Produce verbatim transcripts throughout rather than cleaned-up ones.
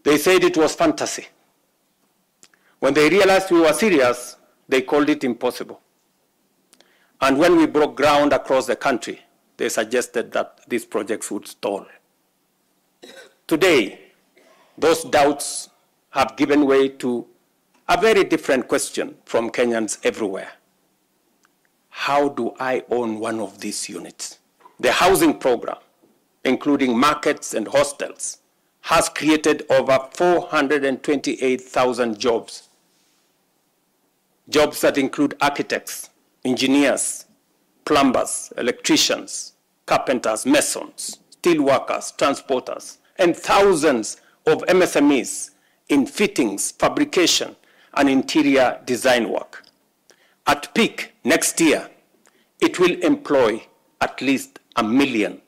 They said it was fantasy. When they realized we were serious, they called it impossible. And when we broke ground across the country, they suggested that these projects would stall. Today, those doubts have given way to a very different question from Kenyans everywhere. How do I own one of these units? The housing program, including markets and hostels, has created over four hundred and twenty-eight thousand jobs. Jobs that include architects, engineers, plumbers, electricians, carpenters, masons, steel workers, transporters, and thousands of M S M Es in fittings, fabrication, and interior design work. At peak next year, it will employ at least a million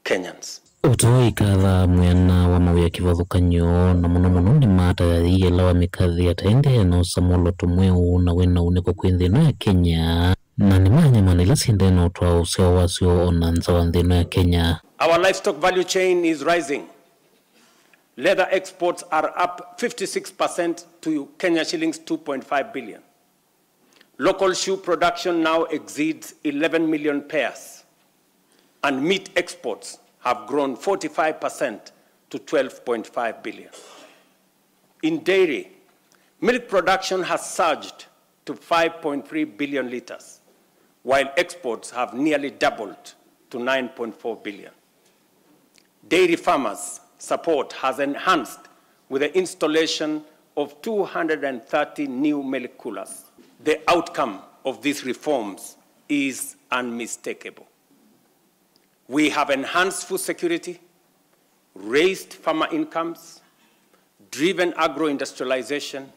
Kenyans. Ũtũikatha mwena wa mawĩa kĩvathũkany'o, na mũno mũno nĩmatayaiie ĩla wa mĩkathi ataendee na ũsamũlo tũmweũ na wĩna ũnĩko kwĩ nthĩ ĩno ya Kenya, na nĩmanyamana ila syendee na ũtwaa ũseo wasyo o na nza wa nthĩ ĩno ya Kenya. Our livestock value chain is rising. Leather exports are up fifty-six percent to Kenya shillings two point five billion. Local shoe production now exceeds eleven million pairs, and meat exports have grown forty-five percent to twelve point five billion. In dairy, milk production has surged to five point three billion liters, while exports have nearly doubled to nine point four billion. Dairy farmers' support has enhanced with the installation of two hundred and thirty new milk coolers. The outcome of these reforms is unmistakable. We have enhanced food security, raised farmer incomes, driven agro-industrialization,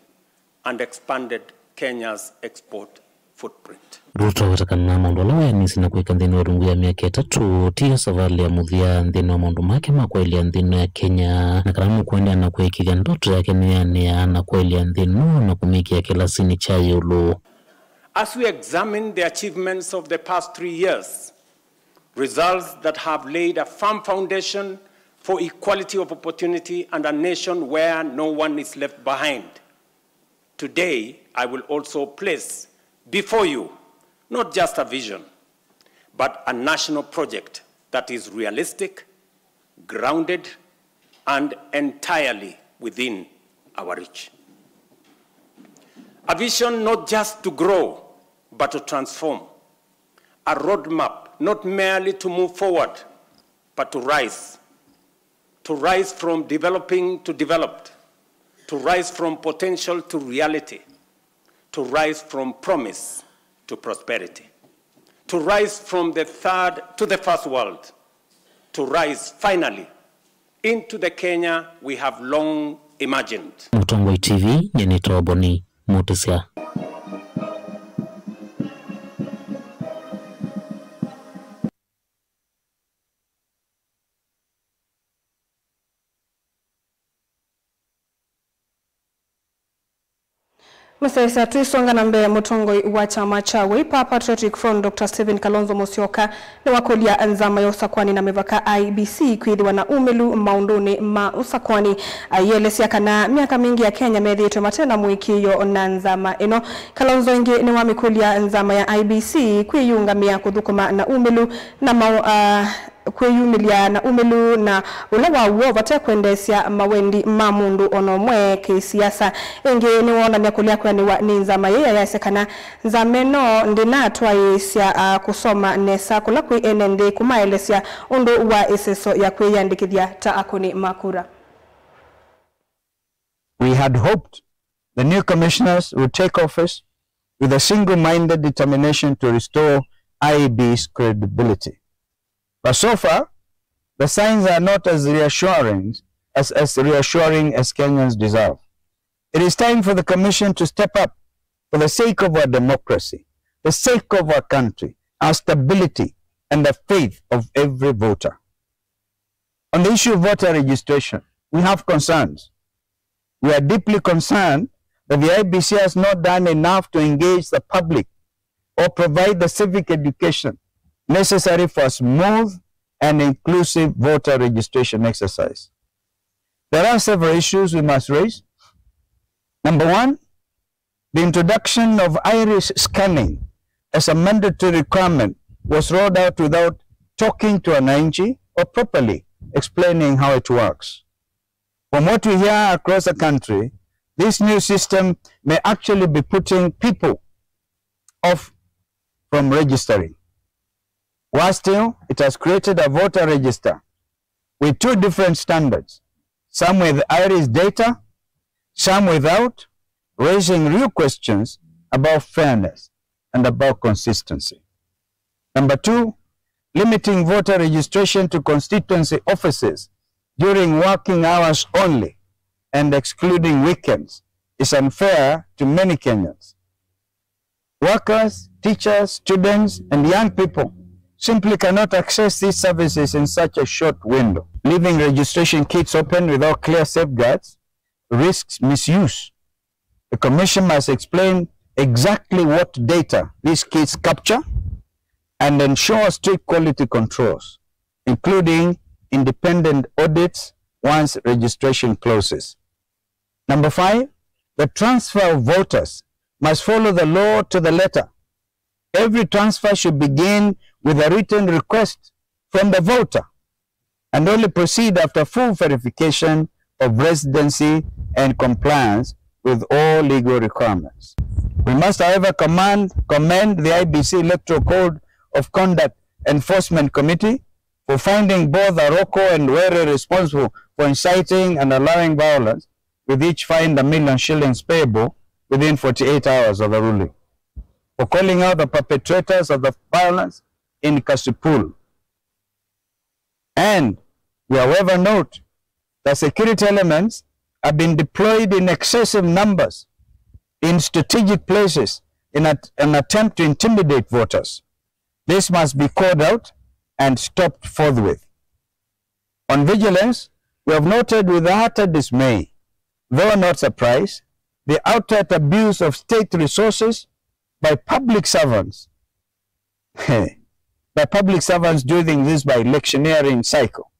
and expanded Kenya's export footprint. Ruto aweta kana maũndũ ala weanĩsye na kwĩka nthĩnĩ wa ĩlungu ya myaka ĩtatũ tiyo savalĩ ya mũthya nthĩnĩ wa maũndũ make ma kwaĩlya nthĩ ĩno ya Kenya, na kana nũkũendeea na kũĩkĩĩthya ndoto yake nĩyaneea na kwaĩlya nthĩ ĩno na kũmĩkĩa kĩlasinĩ kya ĩũlũ. As we examine the achievements of the past three years, results that have laid a firm foundation for equality of opportunity and a nation where no one is left behind, today, I will also place before you not just a vision, but a national project that is realistic, grounded, and entirely within our reach. A vision not just to grow, but to transform. A roadmap not merely to move forward, but to rise. To rise from developing to developed, to rise from potential to reality, to rise from promise to prosperity, to rise from the third to the first world, to rise finally into the Kenya we have long imagined. Mũtongoi T V, nyie nĩtawa Boni Mũtĩsya. Mũsyaĩĩsya, twĩsonga na mbee, mũtongoi wa kyama kya Wiper Patriotic Front, Doctor Stephen Kalonzo Musyoka, nĩwakũlya nzama ya ũsakwani na mĩvaka, I E B C, kwĩthĩwa na umĩlu maũndũnĩ ma ũsakwani, aielesya kana myaka mingĩ Akenya methĩĩtwe mate na mũĩkĩĩo na nzama ĩno. Kalonzo ĩngĩ nĩwamĩkũlya nzama ya I E B C kwĩyĩũngamĩa kũthũkũma na umĩlu na mau, ah, kwĩyumĩlya na umĩlu na ũla wa w'o vate kwendeesya mawendi ma mũndũ o na ũmwe kĩsiasa. Ĩngĩ nĩwoonany'a kũlea kwĩanĩwa nĩ nzama yĩĩ, ayasya kana nzama ĩno ndĩnatwaĩĩsya, ah, kũsoma nesa kũla kwĩ ene nthĩ kũmaelesya ũndũ wa ĩseso ya kwĩyĩandĩkĩthya ta akũni ma kura. We had hoped the new commissioners would take office with a single-minded determination to restore I E B's credibility. But so far, the signs are not as reassuring as, as reassuring as Kenyans deserve. It is time for the commission to step up for the sake of our democracy, the sake of our country, our stability, and the faith of every voter. On the issue of voter registration, we have concerns. We are deeply concerned that the I E B C has not done enough to engage the public or provide the civic education necessary for a smooth and inclusive voter registration exercise. There are several issues we must raise. Number one, the introduction of iris scanning as a mandatory requirement was rolled out without talking to wananchi or properly explaining how it works. From what we hear across the country, this new system may actually be putting people off from registering. Worse still, it has created a voter register with two different standards, some with iris data, some without, raising real questions about fairness and about consistency. Number two, limiting voter registration to constituency offices during working hours only and excluding weekends is unfair to many Kenyans. Workers, teachers, students, and young people simply cannot access these services in such a short window. Leaving registration kits open without clear safeguards risks misuse. The Commission must explain exactly what data these kits capture and ensure strict quality controls, including independent audits once registration closes. Number five, the transfer of voters must follow the law to the letter. Every transfer should begin with a written request from the voter and only proceed after full verification of residency and compliance with all legal requirements. We must, however, command, commend the I E B C Electoral Code of Conduct Enforcement Committee for finding both Aroko and Were responsible for inciting and allowing violence, with each fined a million shillings payable within forty-eight hours of the ruling, for calling out the perpetrators of the violence in Kasipul. And we, however, note that security elements have been deployed in excessive numbers in strategic places in at-, an attempt to intimidate voters. This must be called out and stopped forthwith. On vigilance, we have noted with utter dismay, though not surprise, the outright abuse of state resources by public servants, by public servants during this by-electioneering cycle,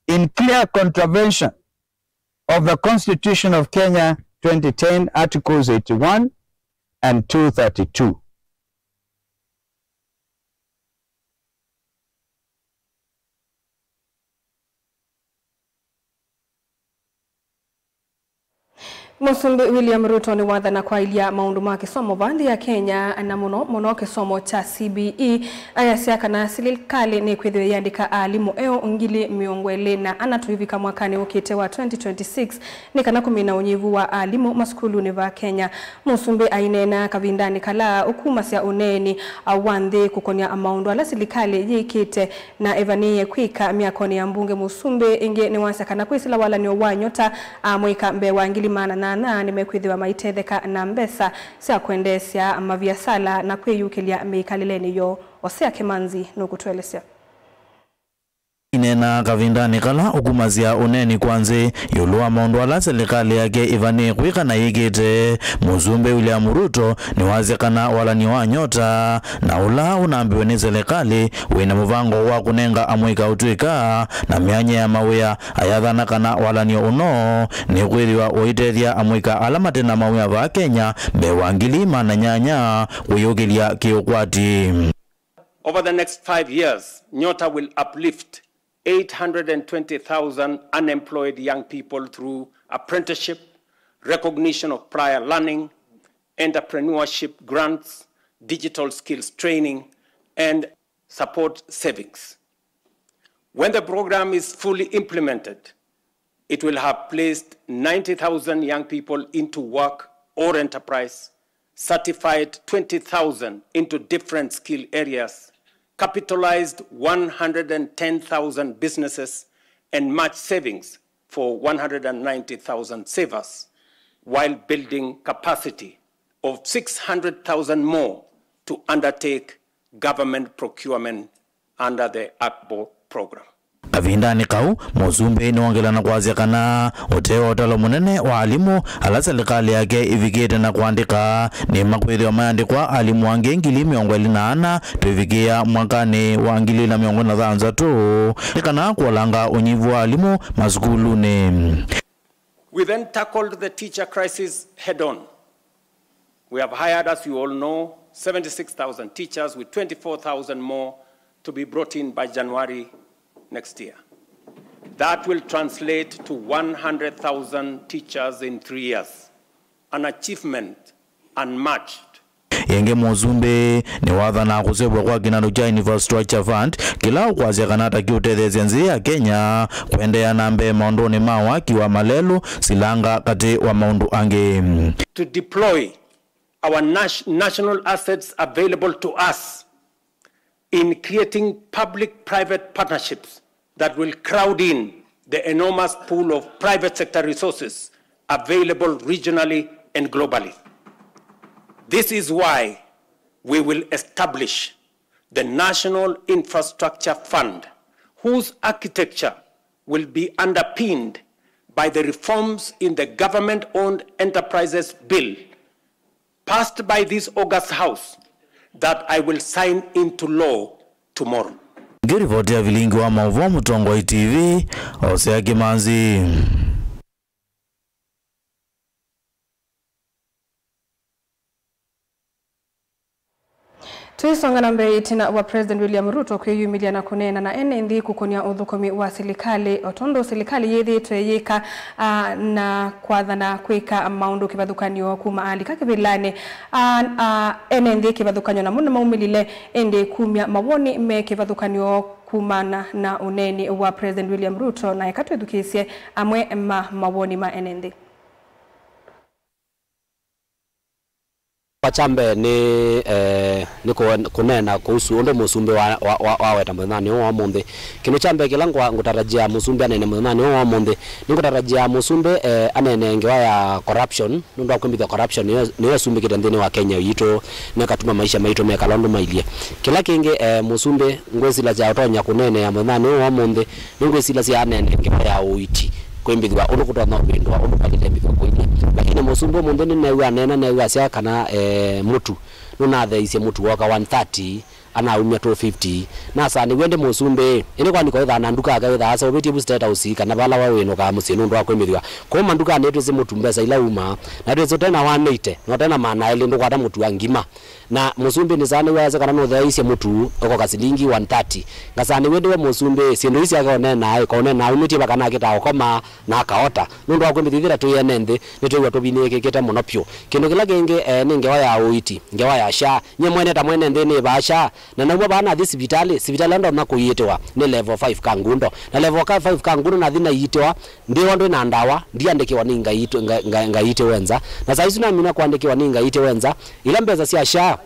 in clear contravention of the Constitution of Kenya twenty ten, Articles eighty-one and two thirty-two. Mũsumbĩ William Ruto nĩwathana kwaĩlya maũndũ ma kĩsomo va nthĩ ya Kenya, na mũno mũno kĩsomo kya C B E, ayasya kana silikalĩ nĩkwĩthĩwa yĩandĩka alimũ eũ ngili mĩongo ĩlĩ na ana tũivika mwakanĩ ũkĩte wa twenty twenty-six nĩ kana kũmina ũnyivu wa alimũ masukulunĩ va Kenya. Mũsumbĩ aineena kavindanĩ kala ũkumasya ũneeni wa nthĩ kũkonya maũndũ ala silikalĩ yĩkĩte na ĩvanĩĩe kwĩka myakonĩ ya mbunge. Mũsumbĩ ĩngĩ nĩwasya kana kwĩsĩla walan'yo wa nyota, amũika mbee wa ngili maana nyanya nĩmekwĩthĩwa maitetheka na mbesa sya kwendeesya maviasala na kwĩyũkĩlya mĩkalĩlenĩ yoo. Osea Kĩmanzi nũkũtũelesya. Aineena kavindanĩ kala ũkumasya ũneeni kwa nthĩ ĩũlũ wa maũndũ ala silikalĩ yake ĩvanĩĩe kwĩka na yĩkĩte, Mũsumbĩ William Ruto nĩwasya kana walan'yo wa nyota na ũla ũnambĩwe nĩ silikalĩ wĩna mũvango wa kũnenga amũika ũtw'ĩka na myanya ya mawĩa. Ayathana kana walan'yo ũno nĩkwĩthĩwa ũitethya amũika ala mate na mawĩa vaa Kenya mbee wa ngili maana nyanya kwĩyũkĩlya kĩũkwati. Over the next five years, Nyota will uplift eight hundred and twenty thousand unemployed young people through apprenticeship, recognition of prior learning, entrepreneurship grants, digital skills training, and support savings. When the program is fully implemented, it will have placed ninety thousand young people into work or enterprise, certified twenty thousand into different skill areas, capitalized one hundred and ten thousand businesses, and matched savings for one hundred and ninety thousand savers, while building capacity of six hundred thousand more to undertake government procurement under the ACBO program. Kavindanĩ kau, Mũsumbĩ nĩwongela na kwasya kana ũtee wa ũtalo mũnene wa alimũ ala silikalĩ yake ĩvikĩte na kũandĩka nĩmakwĩthĩwa mayandĩkwa alimũ angĩ ngili mĩongo ĩlĩ na ana tũivikĩa mwakanĩ wa ngili ĩlĩ na mĩongo ĩlĩ na thanthatũ nĩ kana kũolanga ũnyivu wa alimũ masukulunĩ. We then tackled the teacher crisis head-on. We have hired, as you all know, seventy-six thousand teachers, with twenty-four thousand more to be brought in by January next year. That will translate to one hundred thousand teachers in three years, an achievement unmatched. Ĩngĩ, mũsumbĩ nĩwathanaa kũseũvw'a kwa kĩnandũ kya Infrastructure Fund, kĩla ũkwasya kana ta kĩũtetheesya nzĩ ya Kenya kũendeea na mbee maũndũnĩ ma waki wa malelũ, silanga, katĩ wa maũndũ angĩ. To deploy our nas-, national assets available to us in creating public-private partnerships that will crowd in the enormous pool of private sector resources available regionally and globally. This is why we will establish the National Infrastructure Fund, whose architecture will be underpinned by the reforms in the Government-Owned Enterprises Bill passed by this august House that I will sign into law tomorrow. Ngĩrivoti ya vilingi wa maũvoo Mũtongoi T V, Hosea Kĩmanzi. Tũisonga na mbee, ĩtina wa President William Ruto kwĩyumĩlya na kũneena na ene nthĩ kũkũnĩa ũthũkũmi wa silikalĩ, o tondũ silikalĩ yĩthĩĩtwe yĩka, ah, na kwathana kwĩka maũndũ kĩvathũkany'o kuma alika kĩvĩlanĩ, ah, ah, ene nthĩ kĩvathũkany'o namo nĩmaumĩlile, ĩndĩ kumya mawoni me kĩvathũkany'o kumana na ũneeni wa President William Ruto, na eka twĩthukĩĩsye amwe ma mawoni ma ene nthĩ. Kwa kya mbee nĩ, eh, nĩ kũ-, kũneena kũhusu ũndũ mũsumbĩ wa, wa, wa, waweta mũthenyanĩ ũũ wa ũmũnthĩ. Kĩndũ kya mbee kĩla ngwa-, ngũtarajia mũsumbĩ aneene mũthenyanĩ ũũ wa ũmũnthĩ, nĩngũtarajia mũsumbĩ, eh, aneene ngewa ya corruption, nũndũ wa kwĩmbĩthya corruption nĩyo, nĩyo ĩsumbĩkĩte nthĩnĩ wa Kenya yitũ, na ĩkatuma maisha maitũ mekala ũndũ mailyĩ. Kĩla kĩngĩ, eh, mũsumbĩ ngwĩsĩlasya ũtonya kũneenea mũthenyanĩ ũũ wa ũmũnthĩ, nĩngwĩsĩlasya aneene ngewa ya ũiiti, kwĩmbĩthw'a ũndũ kũtonya ũvĩndũa ũndũ kwaĩlĩte ĩmbĩthw'a kũilyĩ. Lakini mũsumbĩ ũmũnthĩ nĩneew'a aneena, neew'a asya kana, eh, mũtu nũnatheeisye mũtu wooka one thirty, anaumya two fifty. Nasanĩw'e ndĩ mũsumbĩ, ĩndĩ kwani kwaĩthaa na nduka yake wĩthaa aseũvĩtye vu State House kana vala we wĩnũkaa mũsyĩ nũndũ wa kwĩmbĩthw'a kũu mandukanĩ? Twĩsĩ mũtu mbesa ila uma, na twĩsĩ ũte na one eighty, na ũte na maana elĩ ndũkwata mũtu wa ngima. Na mũsumbĩ nĩsanĩw'a asya kana nũtheeisye mũtu ũkoka silingi one thirty. Ngasanĩw'e ndĩ we mũsumbĩ, syĩndũ ii syake ũneenaa, ĩka ũneenaa aumĩtye va kana akĩtaa ũkoma na akaota. Nũndũ wa kwĩmbĩthya ĩthĩla twĩ ene nthĩ, nĩtwĩw'a tũvinĩkĩkĩte mũno vyũ. Kĩndũ kĩla kĩngĩ, eh, nĩ ngewa ya ũiiti, ngewa ya SHA. Nyie mwene ta mwene nthĩ nĩvaa SHA, na nauma vaa nathi sivitalĩ, sivitalĩ ĩla ndonya kũiitĩwa nĩ level five Kangundo. Na level ka five Kangundo nathi naiitĩwa, ndĩwa ndwĩ na ndawa, ndiandĩkĩwa nĩ Ngai itũ-, Nga-, Nga-, Ngai itĩwe nza. Na saa isu namina kwandĩkĩwa nĩ Ngai itĩwe nza, ila mbesa sya SHA,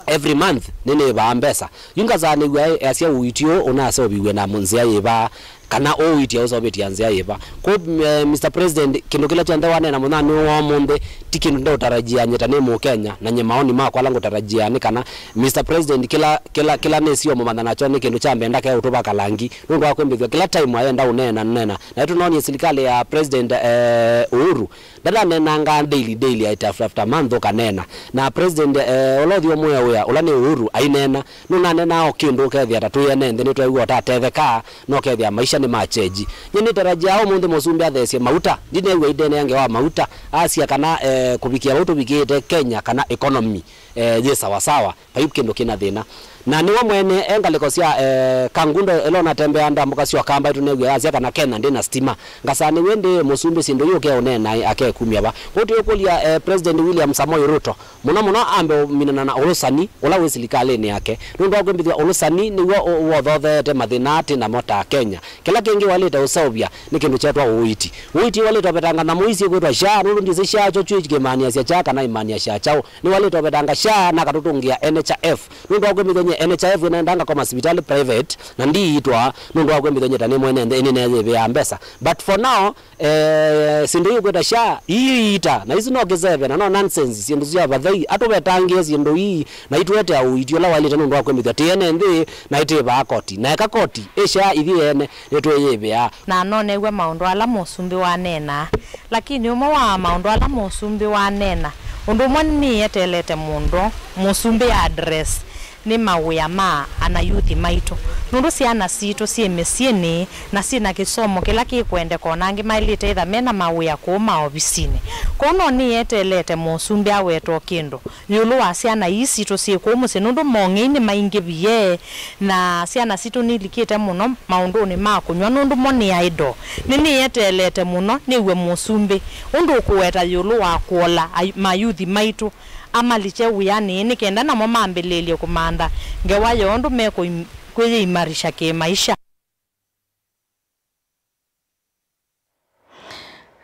every month nĩnĩvaa mbesa. Yu ngasanĩw'a asya ũiiti ũũ ũnaseũviw'e na nzĩa yĩva, kana ũiiti ũseũvĩtye nzĩa yĩva. Kwoou, eh, Mister President, kĩndũ kĩla kyonthe waneena mũthenyanĩ ũũ wa ũmũnthĩ, ti kĩndũ ndeũtarajia nyie ta nĩ Mũkenya, na nyie maoni makwa ala ngũtarajia nĩ kana Mister President, kĩla, kĩla, kĩla nĩsio mũmantha nakyo nĩ kĩndũ kya mbee ndake ũtũvaka langi, nũndũ wa kwĩmbĩthw'a kĩla time ayenda ũneena, nũneena. Na nĩtũnoonie silikalĩ ya President, eh, Uhuru, ndataneenangaa daily, daily, after, after month ũkaneena. Na President, eh, ũla ũthi ũmwĩa wĩa, ũla nĩ Uhuru, aineena. Nũnaneenaa o kĩndũ ũkethĩa ta twĩ ene nthĩ nĩtweew'a ũtatetheka, na ũkethĩa maisha nĩ ma cheji. Nyie nĩtarajia ũmũnthĩ mũsumbĩ atheesye mauta, ndineew'a aineenea ngewa wa mauta, asya kana, eh, kũvikĩa vau tũvikĩĩte Kenya kana economy, eh, yĩ sawasawa. Vai kĩndũ kĩna thĩna. Na nĩwe mwene e ngalĩko sya, eh, Kangundo ĩla ũnatembeaa ndambũka sya Ũkamba ĩtũneew'a yasya kana Kenya ndĩna stima. Ngasanĩw'e ndĩ mũsumbĩ syĩndũ ii ũkeũneenaĩ akekumya va? Kwoou twĩũkũlya, eh, President William Samoei Ruto mũno mũno ambe ũminana na ũlũsani ũla wĩ silikalĩnĩ yake. Nũndũ wa kwĩmbĩthw'a ũlũsani nĩw'o ũ-, wothotheete mathĩna aa twĩ namo ta Akenya. Kĩla kĩngĩ waĩlĩte ũseũvya nĩ kĩndũ kyeetwa ũiiti. Ũiiti waĩlĩte ũvetanga nyamũ ii syĩkwĩtwa SHA, nũndũ ndyĩsĩ SHA kyo kyũ kĩmaanĩasya kya kana ĩmaanĩasya kyaũ. Nĩwaĩlĩte ũvetanga SHA na akatũtũngĩa NHIF. Nũndũ wa kwĩmbĩthw'a nyie NHIF ĩnaendaa ngakoma sivitalĩ private, na ndiiitwa, nũndũ wa kwĩmbĩthw'a nyie ta nĩ mwene nthĩ, nĩneeyĩvĩaa mbesa. But for now, eh, syĩndũ ii ũkwĩta SHA, iiita, na isu no kĩseve, na no nonsense, syĩndũ sya vathei, atũvetangĩe syĩndũ ii, na itũetea ũiiti ũla waĩlĩte nũndũ wa kwĩmbĩthw'a tĩ ene nthĩ, na ĩtĩvaa koti. Na eka koti, ĩ SHA ithyĩ ene, nĩtwĩyĩvĩaa. Na nonew'a maũndũ ala mũsumbĩ waneenaa. Lakini ũmwe wa maũndũ ala mũsumbĩ waneena, ũndũ ũmwe nĩnĩeteelete mũno mũsumbĩ address, nĩ mawĩa ma anayuthi maitũ, nũndũ syana sitũ syĩ mĩsyĩnĩ na syĩ na kĩsomo kĩla kĩkwendeka, o na angĩ maĩlĩte ĩtha me na mawĩa kũu maovisinĩ. Kwoou no nĩeteelete mũsumbĩ awete o kĩndũ ĩũlũ wa syana ii sitũ syĩ kũu mũsyĩ, nũndũ mong'ei nĩmaingĩvie, na syana sitũ nilikĩte mũno maũndũnĩ ma kũnyw'a, nũndũ mo nĩ idle. Nĩnĩeteelete mũno nĩw'e mũsumbĩ ũndũ ũkũweta ĩũlũ wa kũola ay-, mayuthi maitũ amalikye wĩanĩ, nĩ kenda namo mambĩlĩĩlye kũmantha ngewa yoo ũndũ mekwĩyĩimarisha kĩmaisha.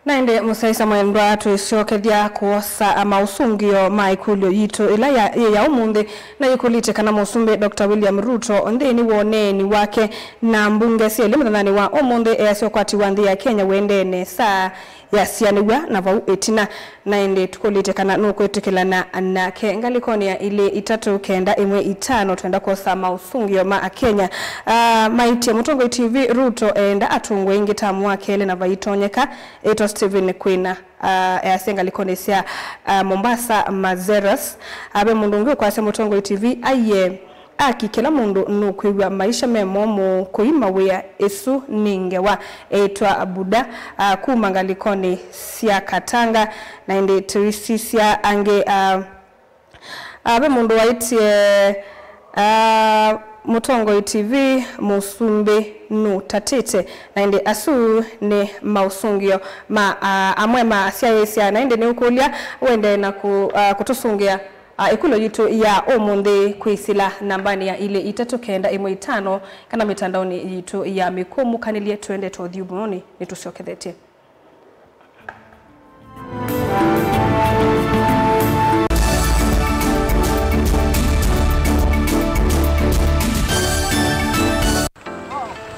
Na ĩndĩ mũsyaĩĩsya mwendwa, twĩsyokethya kwosa maũsũngĩo ma ĩkũlyo yitũ ĩla ya, yĩ ya ũmũnthĩ, na yĩkũlĩtye kana Mũsumbĩ Doctor William Ruto nthĩnĩ wa ũneeni wake na mbunge syelĩ mũthenyanĩ wa ũmũnthĩ easya ũkwati wa nthĩ ya Kenya ũendee nesa yasianĩw'a na vau ĩtina. Na ĩndĩ tũkũlĩtye kana nũkwĩtĩkĩlana nake ngalĩkonĩ ya ilĩ itatũ kenda ĩmwe itano. Twenda kwosa maũsũngĩo ma Akenya. Ah, maĩtye mũtongoi T V Ruto eenda atũngwe ĩngĩ tamu wa kelĩ na vaitonyeka. Ĩtwa Stephen Kwina, ah, easya ngalĩkonĩ sya, ah, Mombasa Mazeras. Ave mũndũ ũngĩ ũkwasya mũtongoi T V aiye aki kĩla mũndũ nũkwĩw'a maisha me momũ kũima wĩa. Ĩsu nĩ ngewa. Eĩtwa Buda, ah, kuma ngalĩkonĩ sya Katanga. Na ĩndĩ tũisisya angĩ, ah, ah, ve mũndũ waĩtye, ah, mũtongoi T V mũsumbĩ nũtatĩte. Na ĩndĩ asu nĩ maũsũngĩo ma, ah, amwe ma asyaĩĩsya. Na ĩndĩ nĩũkũlya ũendee na kũ-, ah, kũtũsũngĩa Ah, ĩkũlyo yitũ ya ũmũnthĩ kwĩsĩla nambanĩ ya ilĩ itatũ kenda ĩmwe itano kana mĩtandaonĩ yitũ ya mĩkũmũkanĩlye. Twendete ũthyũ mũnonĩ, nĩtũsyokethetye.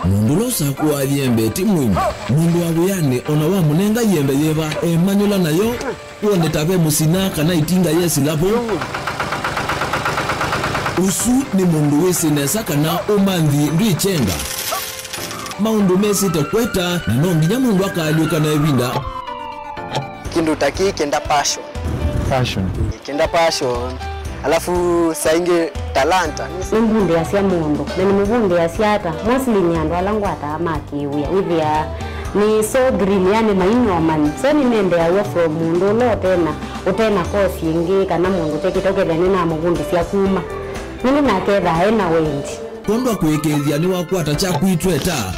Mũndũ ũla ũsakũaa yembe ti mũimu. Mũndũ wa wĩanĩ o na wamũnenga yembe yĩva, emanyũla nayo. Wone ta ve mũsina kana ĩtinga yesĩla vo. Ũsu nĩ mũndũ wĩsĩ nesa kana ũmanthi ndwĩkyenga. Maũndũ mesĩte kweta, na no nginya mũndũ akaalyũka na ĩvinda. Kĩndũ ta kĩĩ kĩenda passion. Passion. Kĩenda passion. Alafu saa ingĩ talanta. Nĩmbundĩasya mũndũ, na nĩmũvundĩasya ata? Mostly nĩ andũ ala ngwataa ma kĩwĩa. Wĩthĩaa nĩ so green, yani mainyomanĩ. So nĩnendeaw'a from mũndũ ũla ũtena, ũtena course ĩngĩ, kana mũndũ ũtekĩte ũkethĩa nĩnamũvundĩsya kuma. Nĩndĩ nake ethaa ena wendi. Kwondũ wa kũĩkĩĩthya nĩwakwata kyaku itweta.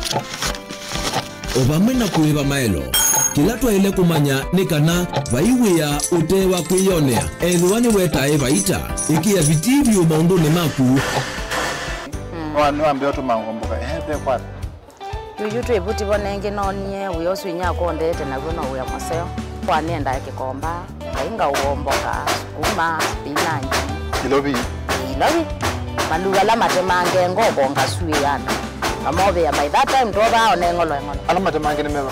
O vamwe na kũĩva maelo, kĩla twaĩle kũmanya nĩ kana vai wĩa ũte wa kwĩyonea. Ethĩwa nĩwetae vaita, ĩkĩa vitii vyũ maũndũnĩ maku. Nĩwambĩa ũtũma ngomboka ehe ve kwata. Yuyu twĩ vuti vo nengĩ noonie wĩa ũsu inyia akondete naw'o no wĩa mũseo. Kwa nĩendae kĩkomba. Ngai ngaũomboka, sukuma, spinach. Ilovi. Ilovi. Maluu ala matemange ngoko ngasuĩana. Amovĩa by that time tovaa one ng'olo eng'olo. Ala matemange nĩ meva?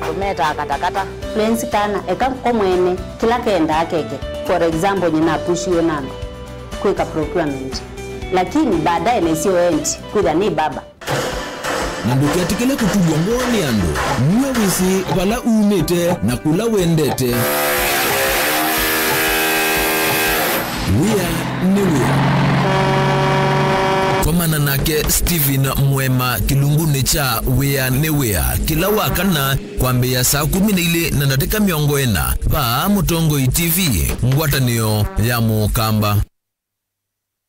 Tũmetaa katakata. Fluency kana eka ko mwene kĩla kendaa keke. For example, nyina apushiwe na andũ kwĩka procurement. Lakini baadaye naisyo endi kwĩthĩa nĩ baba. Na ndũketĩkĩle kũtulw'a ngoo nĩ andũ. Nue wĩsĩ vala umĩte na kũla wendete. Wĩa nĩ wĩa. Komana nake Stephen Mwema kĩlungunĩ kya Wĩa nĩ Wĩa kĩla wa kana kwambĩĩa saa kũmi na ilĩ na ndatĩka mĩongo ĩna vaa Mũtongoi T V, ngwatanĩo ya Mũkamba.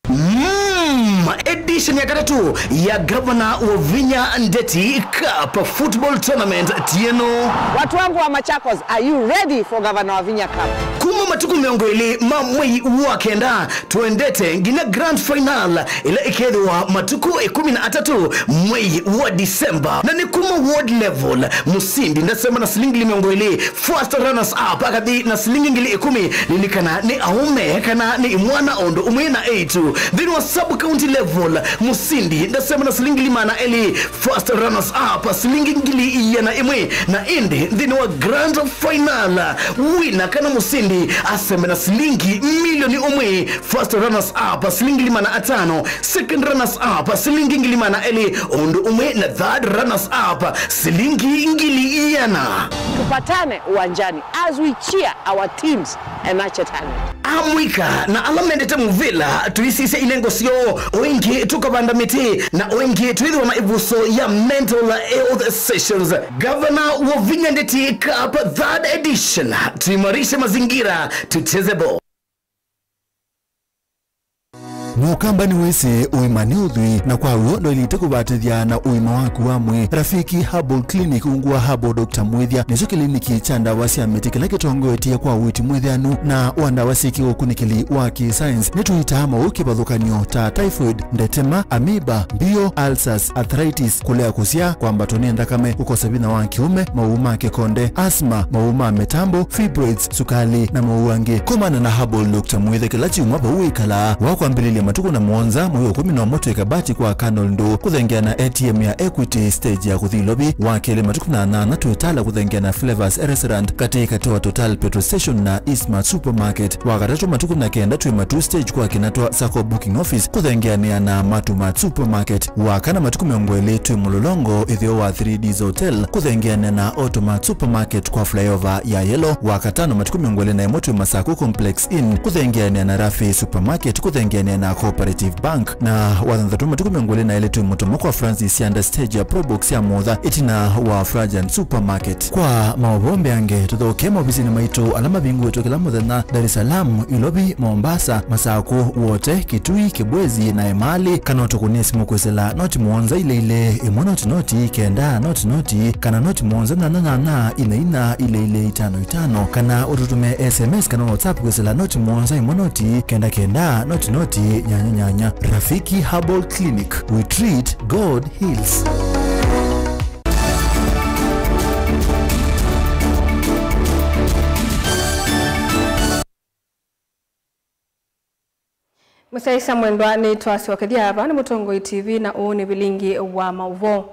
Mm, edition ya katatũ ya Gavana Wavinya Ndeti Cup Football Tournament tieno. Watu wangu wa Machakos, are you ready for Gavana Wavinya Cup? Kuma matukũ mĩongo ĩlĩ ma mwei wa kenda, twendete nginya grand final ĩla ĩkethĩwa matukũ ĩkũmi na atatũ mwei wa December. Na nĩ kuma ward level, mũsindi ndasema na silingi mĩongo ĩlĩ. First runners up akathi na silingi ngili ĩkũmi. Lilikana nĩ aũme kana nĩ imwana o ũndũ ũmwe na eĩtu. Nthĩnĩ wa sub county level, mũsindi ndasema na silingi ngili maana elĩ. First runners up silingi ngili iana ĩmwe. Na ĩndĩ nthĩnĩ wa grand final, wina kana mũsindi asembe na silingi milioni ũmwe. First runners up silingi ngili maana atano. Second runners up silingi ngili maana elĩ o ũndũ ũmwe na third runners up silingi ngili iana. Tupatane uwanjani as we cheer our teams and nurture talent. Amũika na ala mendete mũvĩla, tũisisya inengo syoo, o ĩngĩ tũkavanda mĩtĩ, na o ĩngĩ twĩthĩwa na ĩvuso ya mental health sessions. Gavana wa Vinya Ndeti Cup third edition, tuimarishe mazingira, tucheze ball. Mũkamba nĩwĩsĩ ũima nĩ ũthwii, na kwa w'o ndwaĩlĩte kũvatĩthya na ũima waku wa mwĩĩ. Rafiki Herbal Clinic ungu wa Herbal Doctor Mwĩthya nĩkyo kĩliniki kya ndawa sya mĩtĩ kĩla kĩtongoetye kwa ũiiti mwĩthĩanu na wa ndawa syĩ kĩũkunĩkĩli wa kĩ-science. Nĩtũitaa maũũ kĩvathũkany'o ta typhoid, ndetema, amoeba, mbio, ulcers, arthritis, kũlea kũsyaa, kwambatwa nĩ nthakame, kũkosa vinya wa kĩũme, maũũ ma kĩkonde, asthma, maũũ ma mĩtambo, fibroids, sukali, na maũũ angĩ. Komana na Herbal Doctor Mwĩthya kĩla kyumwa vau wĩkalaa. Wa kwambĩlĩlya matukũ na mũonza, mwei wa ĩkũmi na ũmwe twĩ Kabati kwa Colonel Ndũ, kũthengeana A T M ya Equity stage ya kũthi Ilovi. Wa kelĩ matukũ na nyanya twĩ Tala kũthengeana Flavors Restaurant, katĩ katĩ wa Total Petrol Station na Eastmart Supermarket. Wa katatũ matukũ na kenda twĩ Matuu stage kwa Kinatwa Sacco Booking Office, kũthengeanĩa na Matumat Supermarket. Wa kana matukũ mĩongo ĩlĩ twĩ Mũlolongo, ĩtheo wa Three Ds Hotel, kũthengeanĩa na Automat Supermarket kwa flyover ya Yellow. Wa katano matukũ mĩongo ĩlĩ na ĩmwe twĩ Masaku Complex Inn, kũthengeanĩa na Rafi Supermarket, kũthengeanĩa na Cooperative Bank. Na wa thanthatũ matukũ mĩongo ĩlĩ na ĩlĩ twĩ Mũtomo kwa Francis Sianda stage ya Probox ya Motha, ĩtina wa Frajan Supermarket. Kwa maũvoo mbeange, tũthokee maovisinĩ maitũ ala mavingũĩtwe kĩla mũthenya, Dar es Salaam, Ilovi, Mombasa, Masaku, Wote, Kitui, Kibwezi na Emali, kana ũtũkũnĩe simũ kwĩsĩla noti mũonza ilĩ ilĩ ĩmwe noti noti kenda noti noti, kana noti mũonza nyanya nyanya ina ina ilĩ ilĩ itano itano, kana ũtũtũmĩe S M S kana WhatsApp kwĩsĩla noti mũonza ĩmwe noti kenda kenda noti noti nyanya nyanya. Rafiki Herbal Clinic, we treat, God heals. Mũsyaĩĩsya mwendwa, nĩtwasyokethya vaa nĩ Mũtongoi T V, na ũũ nĩ vilingi wa maũvoo.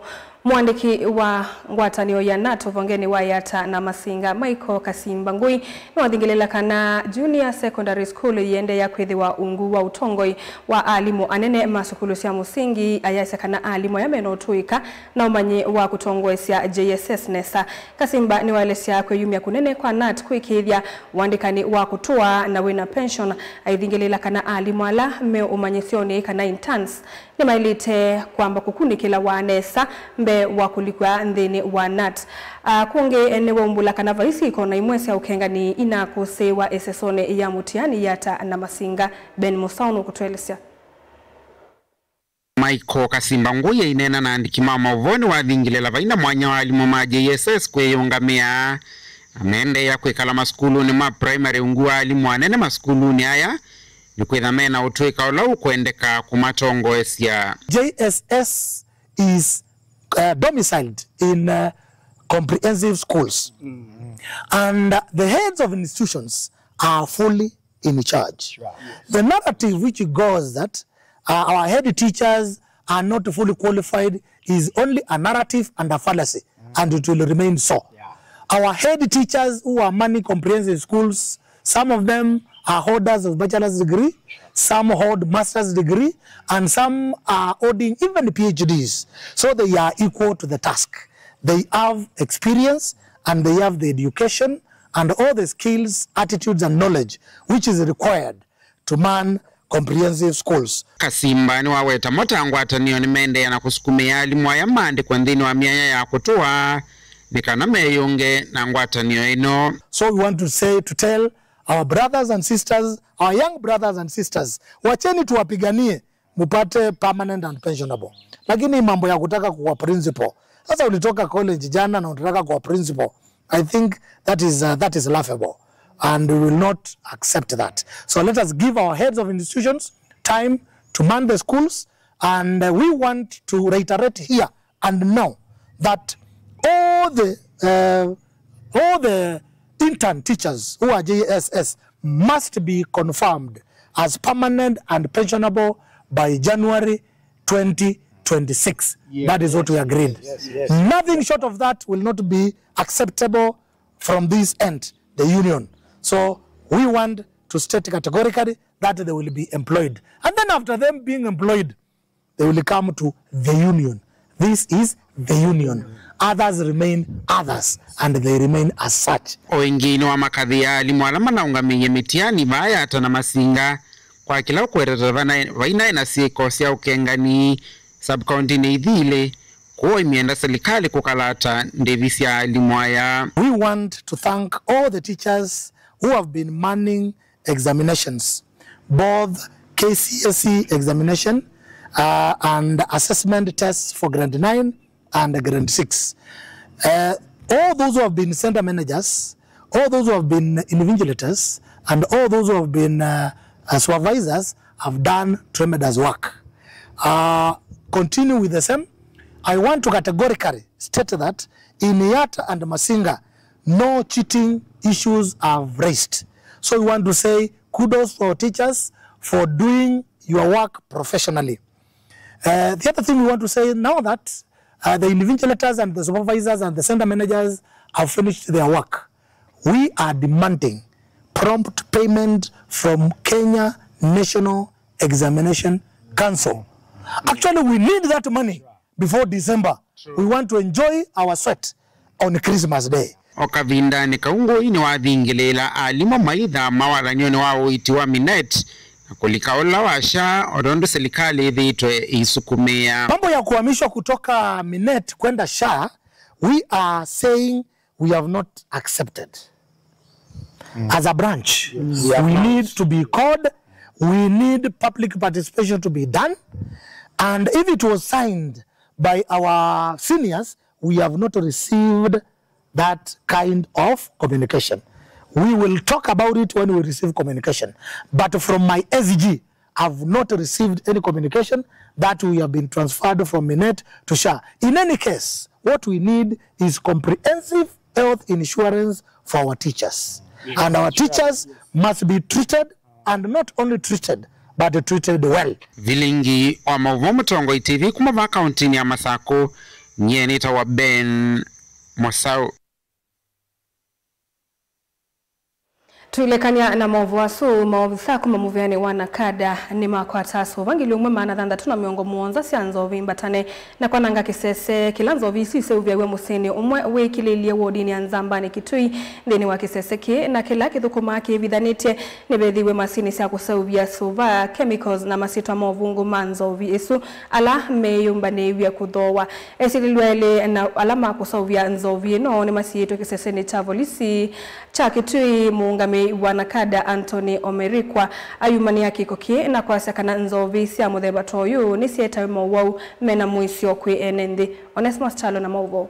Mũandĩki wa ngwatanĩo ya nat ũvongenĩ wa Yata na Masinga, Michael Kasimba Ngui, nĩwathingĩlĩla kana Junior Secondary School iendeea kwĩthĩwa ungu wa ũtongoi wa alimũ anene ma sukulu sya mũsingi, ayasya kana alimũ aya mena ũtũĩka na ũmanyi wa kũtongoesya J S S nesa. Kasimba nĩwaelesya kwĩyumya kũnene kwa nat kũĩkĩĩthya ũandĩkani wa kũtũa na wĩna pension, aithingĩlĩla kana alimũ ala me ũmanyĩsyonĩ kana interns nĩmaĩlĩte kwamba kũkunĩkĩlawa nesa mbee wa kũlikw'a nthĩnĩ wa nat. A, kũngĩ nĩwaumbũla kana vai syĩko na imwe sya ũkengani inakũsĩĩwa ĩsesonĩ ya mũtiani Yata na Masinga. Ben Mũsaũ nũkũtũelesya. Michael Kasimba Ngui aineena na andĩki ma maũvoo nĩwathingĩlĩla vai na mwanya wa alimũ ma J S S kwĩyĩũngamĩa na mendeea kwĩkala masukulunĩ ma primary ungu wa alimũ anene masukulunĩ aya, nĩkwĩtha mena ũtũĩka ũla ũkwendeka kũmatongoesya. J S S is, uh, domiciled in, uh, comprehensive schools, and, uh, the heads of institutions are fully in charge. The narrative which goes that, uh, our head teachers are not fully qualified is only a narrative and a fallacy, and it will remain so. Our head teachers who are manning comprehensive schools, some of them are holders of bachelor's degree, some hold master's degree, and some are holding even P H Ds. So they are equal to the task. They have experience and they have the education and all the skills, attitudes, and knowledge which is required to man comprehensive schools. Kasimba nĩwaweta mo ta ngwatanĩo nĩmaendeea na kũsukumĩa alimũ aya maandĩkwe nthĩnĩ wa myanya ya kũtũa nĩ kana meyĩũnge na ngwatanĩo ĩno. So we want to say, to tell our brothers and sisters, our young brothers and sisters, wacheni tuwapiganie mupate permanent and pensionable. Lakini mambo ya kutaka kuwa principal, sasa ulitoka college jana na unataka kuwa principal, I think that is, uh, that is laughable, and we will not accept that. So let us give our heads of institutions time to man the schools, and, uh, we want to reiterate here and now that all the, uh, all the intern teachers who are J S S must be confirmed as permanent and pensionable by January twenty twenty-six. That is what we agreed. Nothing short of that will not be acceptable from this end, the union. So we want to state categorically that they will be employed. And then after them being employed, they will come to the union. This is the union. Others remain others, and they remain as such. O ĩngĩ nĩwamakathĩe alimũ ala manaũngamĩie mĩtiani vaa Yatta na Masinga kwa kĩla ũkwetete vana-, vainaĩ na syĩko sya ũkengani sub-county-nĩ ithi ilĩ, kwoou aimyenda silikalĩ kũkalata ndĩvi sya alimũ aya. We want to thank all the teachers who have been manning examinations, both K C S E examination, uh, and assessment tests for grade nine and grade six. Uh, all those who have been center managers, all those who have been invigilators, and all those who have been, uh, uh, supervisors have done tremendous work. Uh, continue with the same. I want to categorically state that in Yatta and Masinga, no cheating issues have raised. So we want to say kudos for teachers for doing your work professionally. Uh, the other thing we want to say now that, uh, the invigilators and the supervisors and the center managers have finished their work, we are demanding prompt payment from Kenya National Examination Council. Actually, we need that money before December. We want to enjoy our sweat on Christmas Day. O kavindanĩ kau, ngũĩ nĩwathingĩlĩĩla alimũ maitha mawathany'onĩ wa ũiiti wa Minet na kũlika ũla wa SHA, o tondũ silikalĩ ĩthĩĩtwe ĩisukumĩa. Mambo ya kuhamishwa kutoka Minet kwenda SHA, we are saying we have not accepted. As a branch, we need to be called, we need public participation to be done, and if it was signed by our seniors, we have not received that kind of communication. We will talk about it when we receive communication. But from my S G, have not received any communication that we have been transferred from Minet to SHA. In any case, what we need is comprehensive health insurance for our teachers. And our teachers must be treated, and not only treated, but treated well. Vilingi wa maũvoo Mũtongoi T V kuma vaa kauntinĩ ya Masakũ, nyie nĩtawa Ben Mosau. Tũilekany'a na maũvoo asu, maovisaa kuma mũvĩanĩ wa NACADA nĩmakwata sũva ngili ũmwe maana thanthatũ na mĩongo mũonza sya nzovi mbatane na kwananga kĩsese kĩla nzovi isu iseũvĩaw'a mũsyĩnĩ ũmwe wĩkilĩlye wodinĩ ya Nzambanĩ Kitui. Nthĩnĩ wa kĩsese kĩĩ na kĩla kĩthũkũmaa kĩĩvithanĩtye, nĩvethiw'e masinĩ sya kũseũvya sũva, chemicals, na masyĩtwa ma ũvũngũ ma nzovi ĩsu ala meyũmbanĩĩw'e kũthooa. Esilĩlw'a elĩ na ala ma kũseũvya nzovi ĩno nĩmasiĩĩtwe kĩsesenĩ kya volisi kya Kitui. Mũũngamĩi wa NACADA, Anthony Omerikwa, ayumanĩa kĩko kĩĩ na kwasya kana nzovi sya mũthemba ta ũyũ nĩsyetawe mowau mena mũisyo kwĩ ene nthĩ. Onesmus Kyalo na maũvoo.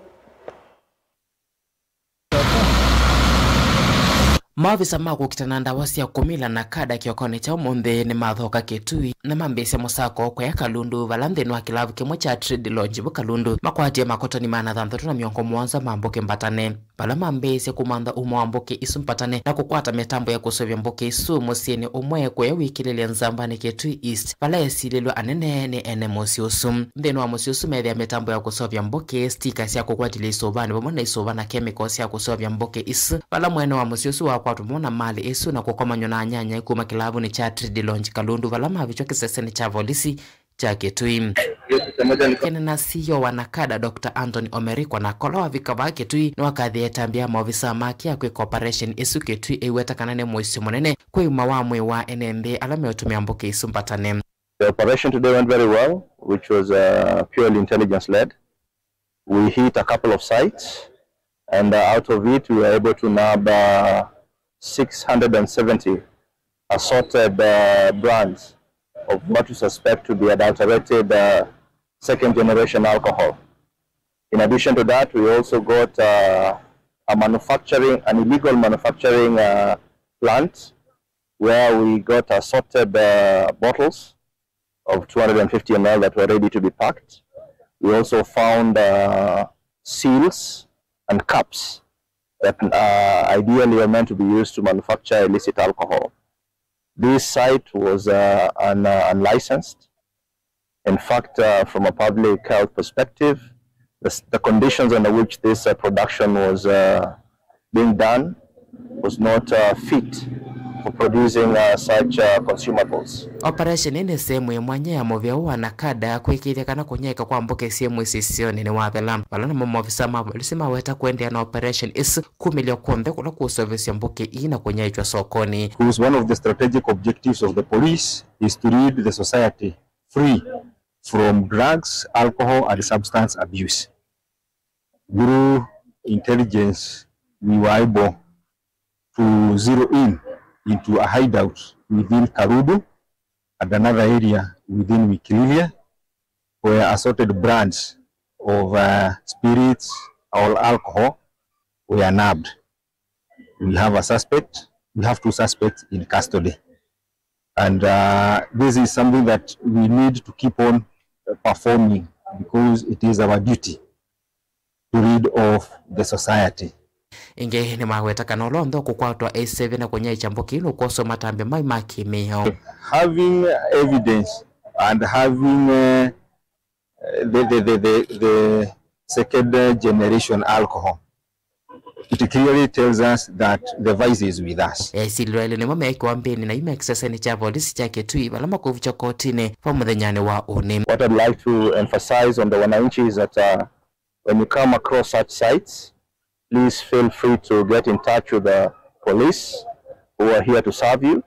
Maovisa ma kũkita na ndawa sya kũmila NACADA kĩokonĩ kya ũmũnthĩ nĩmathoka Kitui na mambĩĩsya mũsako kũya Kalundu, vala nthĩnĩ wa kĩlavu kĩmwe kya Trade Lodge vu Kalundu makwatie makotoni maana thanthatũ na mĩongo mũonza ma mbũkĩ mbatane. Vala mambĩĩsye kũmantha ũmo wa mbũkĩ isu mbatane na kũkwata mĩtambo ya kũseũvya mbũkĩ isu mũsyĩnĩ ũmwe kũya wĩkilĩlye Nzambanĩ Kitui East, vala esilĩlw'a anene nĩ ene mũsyĩ ũsu. Nthĩnĩ wa mũsyĩ ũsu methĩa mĩtambo ya kũseũvya mbũkĩ, stika sya kũkwatĩlya isũvanĩ, vamwe na isũva na kemiko sya kũseũvya mbũkĩ isu, vala mwene wa mũsyĩ ũsu wakwatwa vamwe na malĩ ĩsu na kũkomanywa na anyanyae kuma kĩlavunĩ kya Trade Lodge Kalundu, vala mavikw'a kĩsesenĩ kya volisi kya Kitui. Kĩnena C E O wa NACADA, Doctor Anthony Omerikwa, nake ũla wavika vaa Kitui nĩwakathĩe ĩtambya ya maovisa make ya kwĩka operation ĩsu Kitui, ĩiweta kana nĩ mũisyo mũnene kwĩ ũima wa mwĩĩ wa ene nthĩ ala meũtũmĩa mbũkĩ isu mbatane. The operation today went very well, which was, uh, purely intelligence led. We hit a couple of sites, and, uh, out of it, we were able to nab, uh, six hundred and seventy assorted, uh, brands of what we suspect to be adulterated, uh, second generation alcohol. In addition to that, we also got, uh, a manufacturing, an illegal manufacturing, uh, plant where we got assorted, uh, bottles of two hundred and fifty M L that were ready to be packed. We also found, uh, seals and caps that, uh, ideally are meant to be used to manufacture illicit alcohol. This site was, uh, un-, uh, unlicensed. In fact, uh, from a public health perspective, the s-, the conditions under which this, uh, production was, uh, being done was not, uh, fit for producing uh, such uh, consumables. Operation ĩĩ nĩ sehemu ya mwanya ya mũvĩa ũũ wa NACADA kwĩkĩĩthya kana kũnyaĩĩka kwa mbũkĩ syĩ mũsyĩ isionĩ nĩwathela, vala namo maofisa ma volisi maweta kũendeea na operation ĩsu kumĩlya kw'onthe kũla kũũseũvĩsya mbũkĩ ii na kũnyaĩĩkya sokonĩ. Because one of the strategic objectives of the police is to rid the society free from drugs, alcohol, and substance abuse. Through intelligence, we were able to zero in into a hideout within Karudu and another area within Wikililia, where assorted brands of uh, spirits or alcohol were nabbed. We have a suspect, we have two suspects in custody. And uh, this is something that we need to keep on uh, performing because it is our duty to rid off the society. Ĩngĩ nĩmaweta kana ũla onthe ũkũkwatwa eiseve na kũnyaĩĩkya mbũkĩ ii nũkwoswa matambya mai ma kĩmĩao. Having evidence and having uh, the, the, the, the, the second uh, generation alcohol, it clearly tells us that the vice is with us. Esilwa elĩ nĩmo meekĩwa mbĩnĩ na yu me kĩsesenĩ kya volisi kya Kitui vala makũvukya kotinĩ va mũthenyanĩ wa ũnĩ. What I'd like to emphasize on the wananchi is that uh, when you come across such sites, please feel free to get in touch with the police who are here to serve you.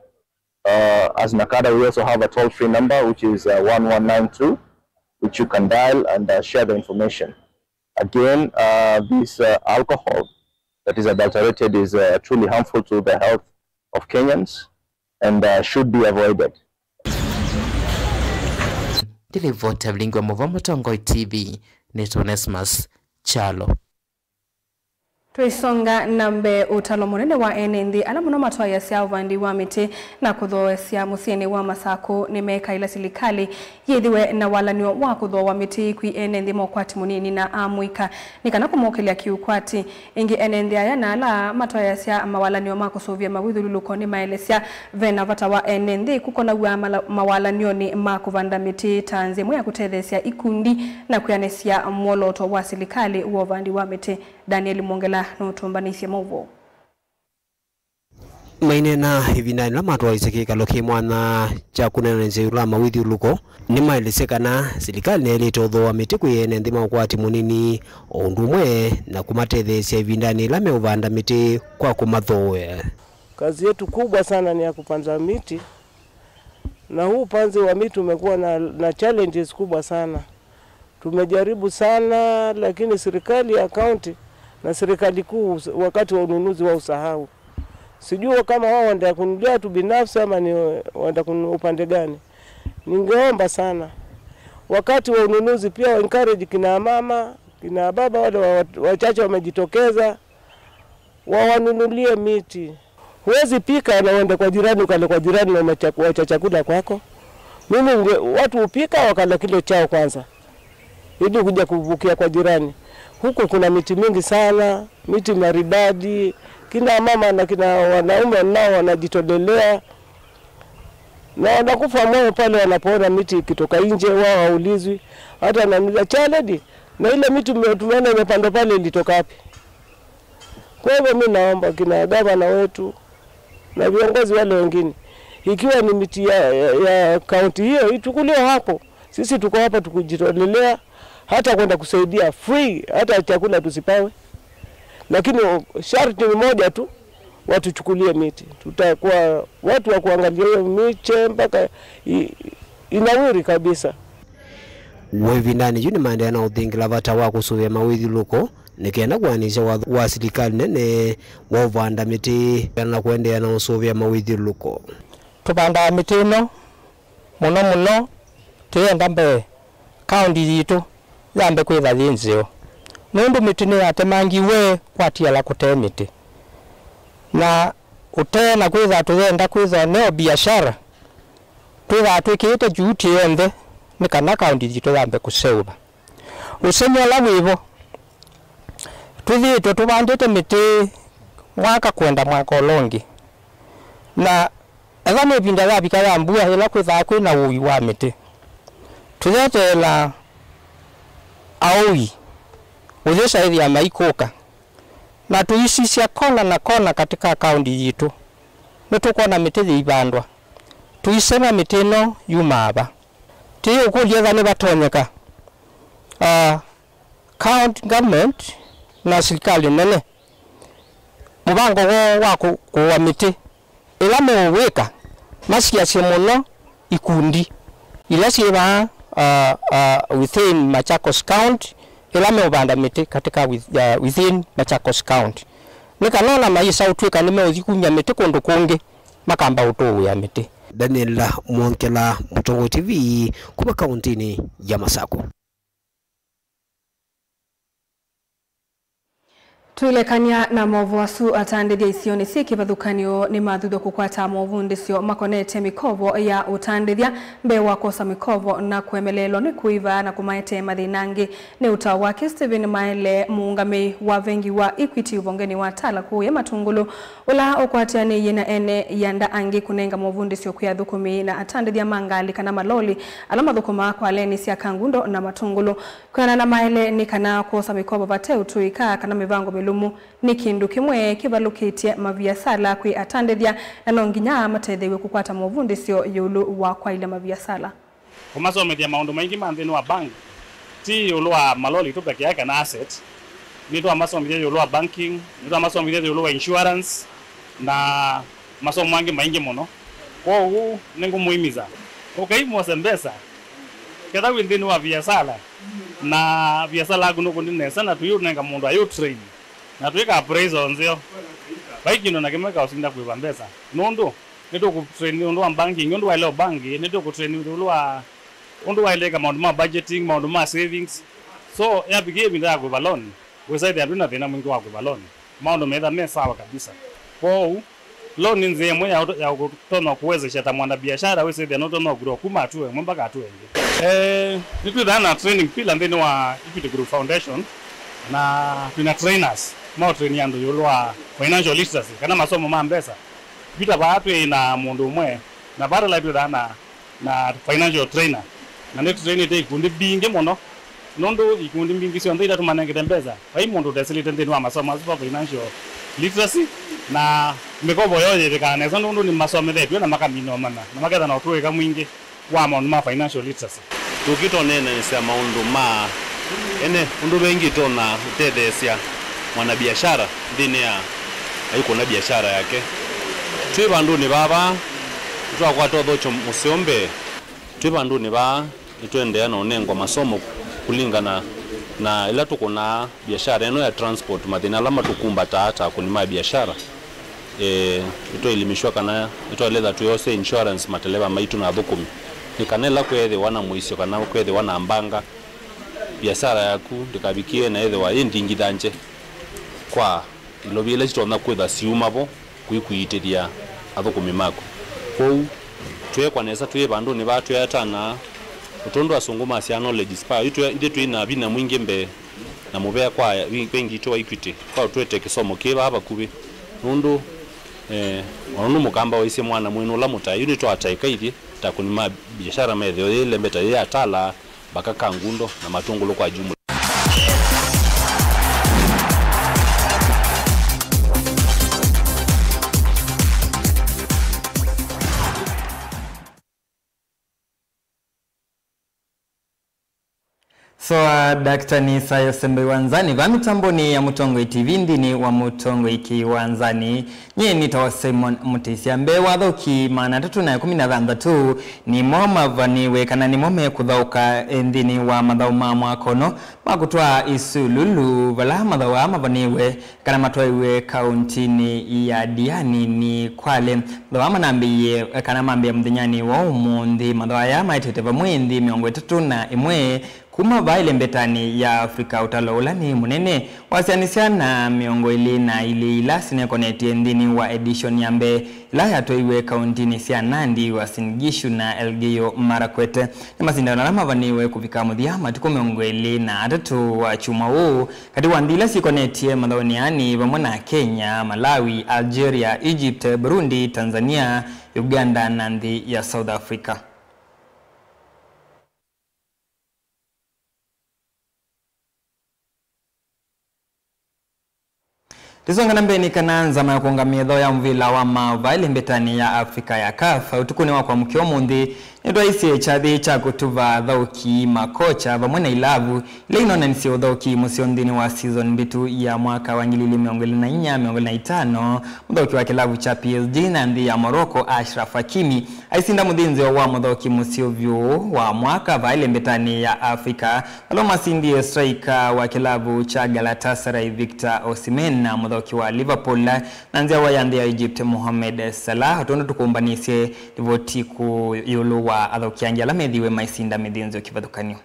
Uh, as NACADA, we also have a toll-free number, which is uh, one one nine two, which you can dial and uh, share the information. Again, uh, this uh, alcohol that is adulterated is uh, truly harmful to the health of Kenyans and uh, should be avoided. Ndilivoti ya vilingi wa mũvoo Mũtongoi T V, nĩ Onesmus Kyalo. Tũisonga na mbee, ũtalo mũnene wa ene nthĩ ala mũno matwaĩasya ũvandi wa mĩtĩ na kũthooesya mũsyĩnĩ wa Masakũ nĩmeekaĩla silikalĩ yĩthĩwe na walan'yo wa kũthooa mĩtĩ kwĩ ene nthĩ ma ũkwati mũnini na amũika nĩ kana kũmokĩlya kĩũkwati. Ĩngĩ ene nthĩ aya na ala matwaĩasya mawalan'yo ma kũsũvĩa mawĩthyũlũlũko nĩmaelesya ve na vata wa ene nthĩ kũkonaw'a mala- mawalan'yonĩ ma kũvanda mĩtĩ ta nzĩa ĩmwe ya kũtetheesya ikundi na kwĩanĩsya mwolooto wa silikalĩ wa ũvandi wa mĩtĩ. Daniel Mwongela nũtũmbanĩisye maũvoo. Maineena ĩvindanĩ yĩla matwaĩĩsye kĩkalo kĩ mwanya kya kũneenanĩsya ĩũlũ wa mawĩthyũlũlũko, nĩmaelesye kana silikalĩ nĩyaĩlĩte ũthooa mĩtĩ kwĩ ene nthĩ ma ũkwati mũnini, o ũndũ ũmwe na kũmatetheesya ĩvindanĩ yĩla meũvanda mĩtĩ kwa kũmathooea. Kazi yetu kubwa sana ni ya kupanda miti, na huu upanzi wa miti umekuwa na, na challenges kubwa sana. Tumejaribu sana, lakini serikali ya kaunti na serikali kuu us- wakati wa ununuzi wa usahau. Sijui kama wao wanaenda kununulia watu binafsi ama ni wanaenda kununua upande gani. Ningeomba sana wakati wa ununuzi pia wa encourage kina mama, kina baba wale wa- wachache wamejitokeza, wawanunulie miti. Huwezi pika na uende kwa jirani ukale kwa jirani na umecha- wacha chakula kwako. Mimi nge- watu hupika wakala kile chao kwanza, ili kuja kuvukia kwa jirani. Huku kuna miti mingi sana, miti maridadi, kina mama na kina wanaume nao wanajitolelea na wanakufa moyo pale wanapoona miti ikitoka nje, wao haulizwi. Hata ananiuliza, "Chair lady, na ile miti ume- tumeona imepandwa pale ilitoka wapi?" Kwa hivyo mi naomba kina gavana wetu na viongozi wale wengine, ikiwa ni miti ya, ya, ya kaunti hiyo ichukuliwe hapo, sisi tuko hapa tukujitolelea hata kwenda kusaidia free, hata chakula tusipawe, lakini o- sharti ni moja tu, watuchukulie miti. Tutakuwa watu wa kuangalia hiyo miche mpaka i- inawiri kabisa. Wĩvindanĩ yu nĩmaendeea na ũthingila vata wa kũsũvĩa mawĩthyũlũlũko nĩ kenda kũanĩsya watho wa silikalĩ nene wa ũvanda mĩtĩ na kũendeea na ũsũvĩa mawĩthyũlũlũko. Tũvandaa mĩtĩ ĩno mũno mũno, tũyenda mbee kaũnti yitũ yambe kwĩtha yĩ nzeo, nũndũ mĩtĩ nĩyatemangiwe kwatiala kũte mĩtĩ. Na ũtee na kwĩtha tũyenda kwĩthwa neo biashara, twĩthaa twĩkĩĩte juhudi yonthe nĩ kana kaũnti yitũ yambe kũseũva. Ũsengy'o ũla wĩ vo, twĩthĩĩtwe tũvandĩte mĩtĩ mwaka kwenda mwaka ũla ũngĩ, na ethwa nĩ ĩvinda yavika ya mbua yĩla kwĩthaa kwĩ na ũui wa mĩtĩ, tũyeteela aũi ũyĩsaĩthya maikũka. Na tũisisya kona na kona katika kaũnti yitũ, nĩtũkwona mĩtĩ yĩivandwa. Tũisema mĩtĩ ĩno yumaa va? Tũyĩũkũlya ethĩwa nĩvatonyeka, ah, county government na silikalĩ nene, mũvango woo wa kũ-, kũũa mĩtĩ ĩla meũwĩka, masiasye mũno ikundi ila syĩ vaa, uh, uh, within Machakos County, ila meũvanda mĩtĩ katika with-, uh, within Machakos County, nĩ kana ona mayĩsa ũtw'ĩka nĩmeũthi kumya mĩtĩ kũndũ kũngĩ, makamba ũtũũĩa mĩtĩ. Daniel Mwongela, Mũtongoi T V, kuma kauntinĩ ya Masakũ. Twĩlekany'a na maũvoo asu, atandĩthya isionĩ syĩ kĩvathũkany'o nĩmathuthw'a kũkwata movundĩsyo makonetye mĩkovo ya ũtandĩthya mbee wa kwosa mĩkovo na kũemeleelwa nĩ kũiva na kũmaetee mathĩna angĩ. Nĩ ũtao wake Stephen Maele, mũũngamĩi wa vengi wa Equity ũvongenĩ wa Tala kũũya Matũngũlũ, ũla ũkwatĩanĩie na ene ianda angĩ kũnenga movundĩsyo kwĩ athũkũmi na atandĩthya ma ngalĩ kana maloli ala mathũkũmaa kwa leni sya Kangundo na Matũngũlũ. Kwĩanana na Maele, nĩ kana kwosa mĩkovo vate ũtũĩka kana mĩvango mĩlũmu nĩ kĩndũ kĩmwe kĩvalũkĩtye maviasala kwĩ atandĩthya, na no nginya matetheew'e kũkwata movundĩsyo ĩũlũ wa kwaĩlya maviasala. Kũmasomethya maũndũ maingĩ ma nthĩnĩ wa bank, ti ĩũlũ wa maloli tu peke yake kana asset. Nĩtwamasomethya ĩũlũ wa banking, nĩtwamasomethya ĩũlũ wa insurance, na masomo angĩ maingĩ mũno. Kwoou nĩngũmũimisa, ũkai mwose mbesa ketha wĩ nthĩnĩ wa viasala, na viasala yaku nũkũthi nesa, na tũyĩũnenga mũndũ ayĩũtrain, na twĩka appraisal nzeo. Vai kĩndũ na kĩmwe kaũsinda kũĩva mbesa, nũndũ nĩtũkũtrain ũndũ wa banking, ũndũ waĩle ũbanki, nĩtũkũtrain ũndũ wa, ũndũ waĩle ĩka maũndũ ma budgeting, maũndũ ma savings. So yavikie ĩvinda ya kũĩva loan, wĩsaĩthĩa ndwĩ na thĩna mwingĩ wa kũĩva loan, maũndũ meetha me sawa kabisa. Kwoou, loan nĩ nzĩa ĩmwe ya ũto-, ya kũtonya kũwezesha ta mwanabiashara wĩsaĩthĩa nũtonya kũgrow kuma hatua ĩmwe mpaka hatua ĩngĩ. Eh, nĩtwĩthaa na training pillar nthĩnĩ wa Equity Group Foundation, na twĩna trainers maũtrain andũ ĩũlũ wa financial literacy, kana masomo ma mbesa. Vita vaa twĩ na mũndũ ũmwe, na vaa twĩthaa na na financial trainer, na nĩtũtrainĩte ikundi mbingĩ mũno, nũndũ ikundi mbingĩ syonthe ila tũmanengete mbesa, vai mũndũ ũtesĩlĩte nthĩnĩ wa masomo asu ma financial literacy, na mĩkovo yoo yĩvĩkaa nesa nũndũ nĩmasomethetw'e na makamina ũmanya, na maketha na ũtũĩka mwingĩ wa maũndũ ma financial literacy. Tũkĩtoneenanĩsya maũndũ ma ene ũndũ vengi ĩtonya ũtetheesya mwanabiashara nthĩnĩ ya aikũna biashara yake. Twĩ vandũnĩ vaa vaa, nĩtwakwata ũthokyo mũseo mbee. Twĩ vandũnĩ vaa, nĩtũendeea na ũnengwa masomo kũlingana na ĩla tũkũnaa biashara ĩno ya transport, mathĩna ala matũkumbataa ta akũni ma biashara. Eh, nĩtwaelimishwa kana nĩtwaĩlĩte twĩose insurance mateleva maitũ na athũkũmi, nĩ kana ĩla kweethĩwa na mũisyo kana kweethĩwa na mbanga, biasara yaku ndĩkavikĩe na ĩthĩwa yĩ ndingithangye kwa ilovi ila sitonya kwĩtha siuma vo kwĩkuitĩthya athũkũmi maku. Kwoou, tweekwa nesa twĩ vandũnĩ vaa tweatana, o tondũ asũngũ masyaa knowledge is power, ithyĩ twĩ na vinya mwingĩ mbee na mũvea kwa vengi itũ wa Equity kwa ũtũete kĩsomo kĩ vaa vakuvĩ, nũndũ, eh, o nũndũ mũkamba waisye mwana mwĩnũ ũla mũtae, yu nĩtwataĩka ithyĩ ta akũni ma biashara methĩo yĩ lembeta yĩ ya Tala, Mbaka, Kangundo na Matũngũlũ kwa jumla. Soa, Daktari Isaya Sembe Wanzani, va mitamboni ya Mũtongoi T V nthĩnĩ wa Mũtongoi Kiwanzani. Nyie nĩtawa Simon Mũtĩsya. Mbee wa athauki maana atatũ na ĩkũmi na thanthatũ nĩmo mavaniwe kana nĩmo mekũthaũka nthĩnĩ wa mathaũ ma mwaka ũno ma kũtwaa ĩsululu, vala mathaũ aa mavaniwe kana matwaiwe kauntinĩ ya Diani nĩ Kwale. Mathaũ aa manambĩĩe kana mambĩĩa mũthenyanĩ wa ũmũnthĩ. Mathaũ aya maetete vamwe nthĩ mĩongo ĩtatũ na ĩmwe kuma vaa ĩlembetanĩ ya Africa, ũtalo ũla nĩ mũnene, wasyaanĩsya na mĩongo ĩlĩ na ilĩ ila sinekonetye nthĩnĩ wa edition ya mbee, ĩla yatwaiwe kauntinĩ sya Nandi, Uasin Gishu na Elgeyo Marakwet. Nĩ masindano ala mavaniwe kũvika mũthya matukũ mĩongo ĩlĩ na atatũ wa kyumwa ũũ, katĩ wa nthĩ ila sikonetye mathaũnĩ aa nĩ vamwe na Kenya, Malawi, Algeria, Egypt, Burundi, Tanzania, Uganda na nthĩ ya South Africa. Tũsonge na mbee nĩ kana nzama ya kũũngamĩa ĩthaũ ya mũvĩla wa maũvaa ĩlembetanĩ ya Africa ya CAF ũtukũnĩ wa kwamũkĩa ũmũnthĩ nĩtwaisye kyathĩ kya kũtuva athaũki, makocha vamwe na ilavu ila inonanisye ũthaũki mũseo nthĩnĩ wa season mbĩtu ya mwaka wa ngili ili mĩongo ĩlĩ na inya mĩongo ĩlĩ na itano. Mũthaũki wa kĩlavu kya P S G na nthĩ ya Morocco, Achraf Hakimi, aisinda mũthĩnzĩo wa mũthaũki mũseo vyũ wa mwaka vaa ĩlembetanĩ ya Africa, ala masindie striker wa kĩlavu kya Galatasaray, Victor Osimhen, na mũthaũki wa Liverpool na nzyawa ya nthĩ ya Egypt, Mohamed Salah, o tondũ tũkũmbanĩsye livoti kũ ĩũlũ wa athaũki angĩ ala methiwe maisinda mĩthĩnzĩo kĩvathũkany'o.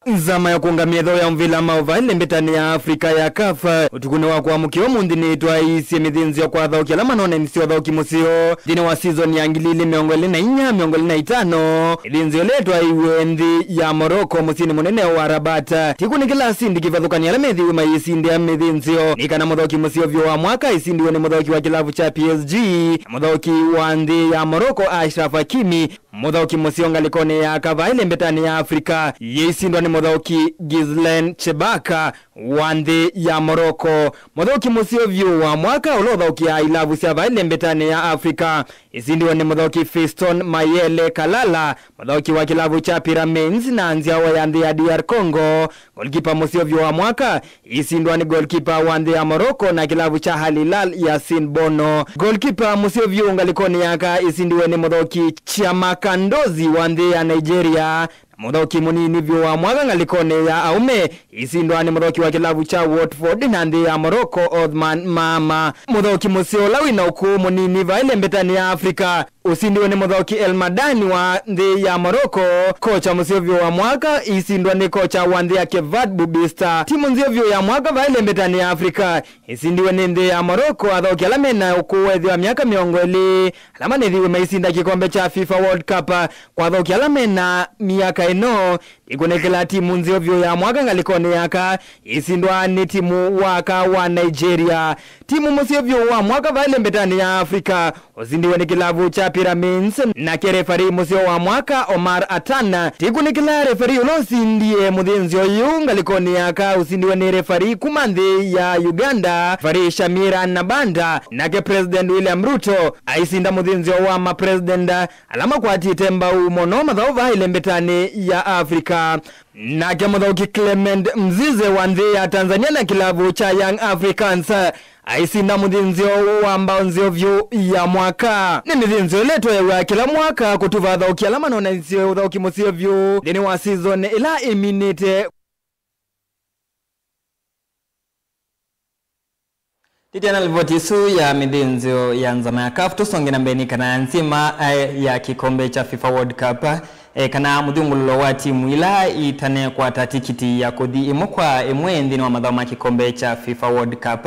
Nzama ya kũũngamĩa ĩthaũ ya mũvĩla maũvaa ĩlembetanĩ ya Africa ya CAF ũtukũnĩ wa kwamũkĩa ũmũnthĩ nĩtwaisye mĩthĩnzĩo kwa athaũki ala manonanisye ũthaũki mũseo nthĩnĩ wa season ya ngili ili mĩongo ĩlĩ na inya mĩongo ĩlĩ na itano. Mĩthĩnzĩo ĩla ĩtwaiwe nthĩ ya Morocco mũsyĩnĩ mũnene wa Rabat. Ti kũnĩ kĩla asindi kĩvathũkany'o ala methiwe mayĩsindĩa mĩthĩnzĩo nĩ kana mũthaũki mũseo vyũ wa mwaka aisindiwe nĩ mũthaũki wa kĩlavu kya P S G na mũthaũki wa nthĩ ya Morocco, Achraf Hakimi, mũthaũki mũseo ngalĩkonĩ ya kavaa ĩlembetanĩ ya Africa yĩisindwa nĩ mũthaũki Ghizlan Chebeya wa nthĩ ya Morocco. Mũthaũki mũseo vyũ wa mwaka ũla ũthaũkĩaa ilavu sya vaa ĩlembetanĩ ya Africa isindiwe nĩ mũthaũki Fiston Mayele Kalala, mũthaũki wa kĩlavu kya Pyramids na nzyawa ya nthĩ ya D R Congo. Goalkeeper mũseo vyũ wa mwaka isindwa nĩ goalkeeper wa nthĩ ya Morocco na kĩlavu kya Al Hilal, Yassine Bono. Goalkeeper mũseo vyũ ngalĩkonĩ ya kaa isindiwe nĩ mũthaũki Chiamaka Ndozie wa nthĩ ya Nigeria, na mũthaũki mũnini vyũ wa mwaka ngalĩkonĩ ya aũme isindwa nĩ mũthaũki wa kĩlavu kya Watford na nthĩ ya Morocco, Othman Maama. Mũthaũki mũseo ũla wĩna ũkũũ mũnini vaa ĩlembetanĩ ya Africa ũsindiwe nĩ mũthaũki El Madani wa nthĩ ya Morocco. Kocha mũseo vyũ wa mwaka isindwa nĩ kocha wa nthĩ ya Cape Verde, Bubista. Timu nzeo vyũ ya mwaka vaa ĩlembetanĩ ya Africa isindiwe nĩ nthĩ ya Morocco, athaũki ala mena ũkũũ wa ĩtheo wa myaka mĩongo ĩlĩ ala manĩthiwe maisinda kĩkombe kya FIFA World Cup. Kwa athaũki ala mena myaka ĩno, ti kũnĩ kĩla timu nzeo vyũ ya mwaka ngalĩkonĩ ya kaa isindwa nĩ timu wa kaa wa Nigeria. Timu mũseo vyũ wa mwaka vaa ĩlembetanĩ ya Africa ũsindiwe nĩ kĩlavu kya Pyramids, nake refarii mũseo wa mwaka Omar Atan. Ti kũnĩ kĩla refarii ũla ũsindie mũthĩnzĩo ũyũ ngalĩkonĩ ya kaa ũsindiwe nĩ refarii kuma nthĩ ya Uganda, refarii Shamira Nabanda. Nake President William Ruto aisinda mũthĩnzĩo wa ma president ala makwatĩte mbau mũno mathaũ vaa ĩlembetanĩ ya Africa. Nake mũthaũki Clement Mzize wa nthĩ ya Tanzania na kĩlavu kya Young Africans aisinda mũthĩnzĩo wa mbao nzeo vyũ ya mwaka. Nĩ mĩthĩnzĩo ĩla ĩtwaĩw'a kĩla mwaka kũtuva athaũki ala manonanisye ũthaũki mũseo vyũ nthĩnĩ wa season ĩla ĩminĩte. Tĩtya na livoti ĩsu ya mĩthĩnzĩo ya nzama ya CAF, tũsonge na mbee nĩ kana nzima, eh, ya kĩkombe kya FIFA World Cup, eh, kana mũthyũngũlũlo wa timu ila itanekwata tikiti ya kũthi ĩmwe kwa ĩmwe nthĩnĩ wa mathaũ ma kĩkombe kya FIFA World Cup,